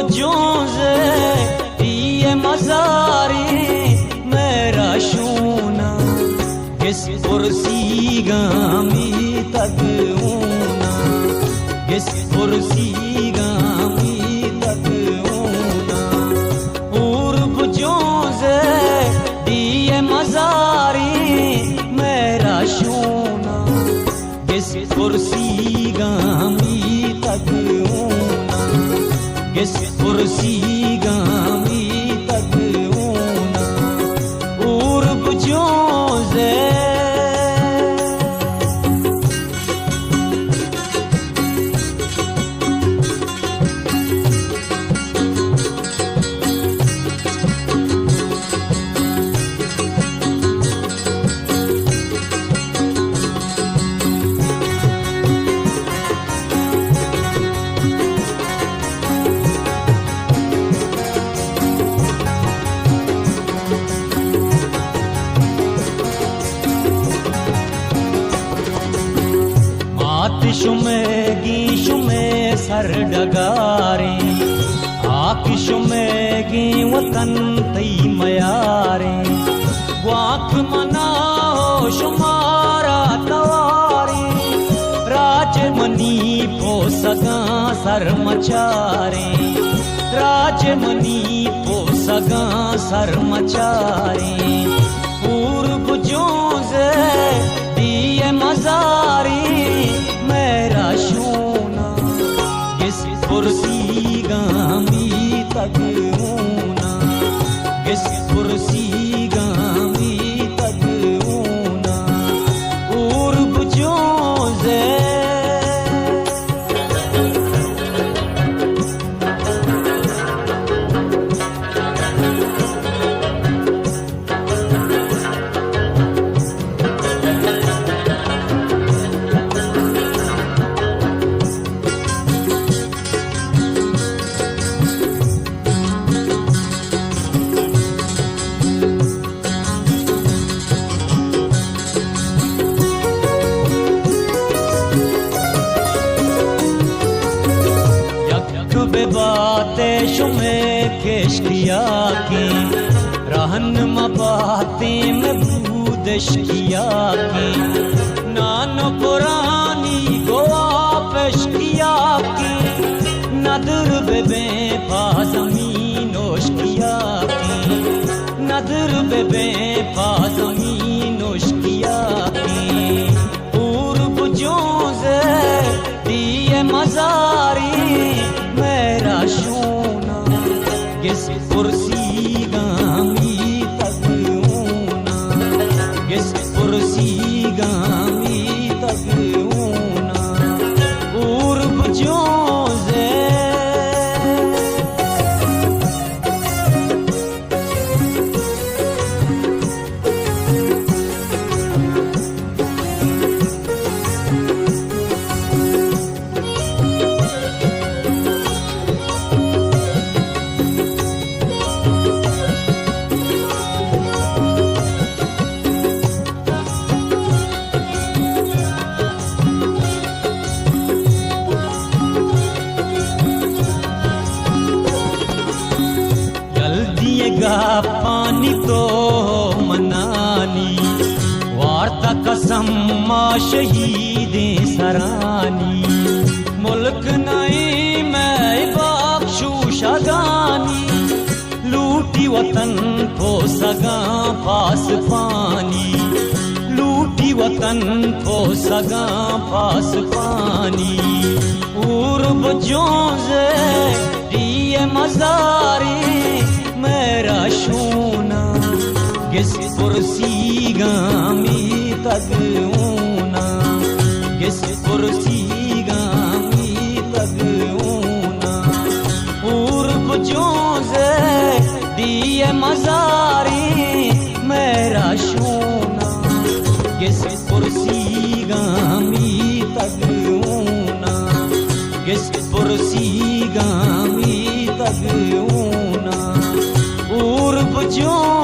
جونز ءِ دیئے مزاریں مہر ءَ شونا، گس پرسیگاں میتگ ہونا، گس پرسیگاں میتگ ہونا۔ اور بجونز ءِ دیئے مزاریں مہر ءَ شونا، گس پرسیگاں میتگ ہونا، گس پرسیگاں میتگ ہونا۔ اور بجونز ءِ مات شمئیگیں شمئے سر ڈگاریں، ہاک شمئیگیں وطن تئی میاریں۔ گوانک منا و شمارا تواریں، راج منی پوسگاں سر مچاریں، راج منی پوسگاں سر مچاریں۔ اور بجونز ءِ دیئے مزاریں مہر ءَ شونا، گس پرسیگاں میتگ ہونا، گس پرسیگاں میتگ ہونا۔ اور بجونز ءِ یک بہ بات ءَ شمئے کشکیاکیں، رہن مہ باتیں مہ بود اشکیاکیں۔ نان و پرانی گوا پشکیاکیں، ندر بہ بیں پا زمین اشکیاکیں، ندر بہ بیں پا زمین اشکیاکیں۔ اور بجونز ءِ دیئے مزاریں مہر ءَ شونا، گس پرسیگاں میتگ ہونا، گس پرسیگاں میتگ ہونا۔ اور بجونز ءِ جلدی گپانی تو منانی، وارتا قسم ما شہیدیں سرانی۔ ملک نئیں مئے بخشوشگانی، لوٹی وطن پوسگاں پاسپانی، لوٹی وطن پوسگاں پاسپانی۔ اور بجونز ءِ دیئے مزاریں مہر ءَ شونا، گس پرسیگاں میتگ ہونا، گس پرسیگاں میتگ ہونا۔ اور بجونز ءِ دیئے مزاریں مہر ءَ شونا، گس پرسیگاں میتگ ہونا، گس پرسیگاں میتگ ہونا۔ اور بجونز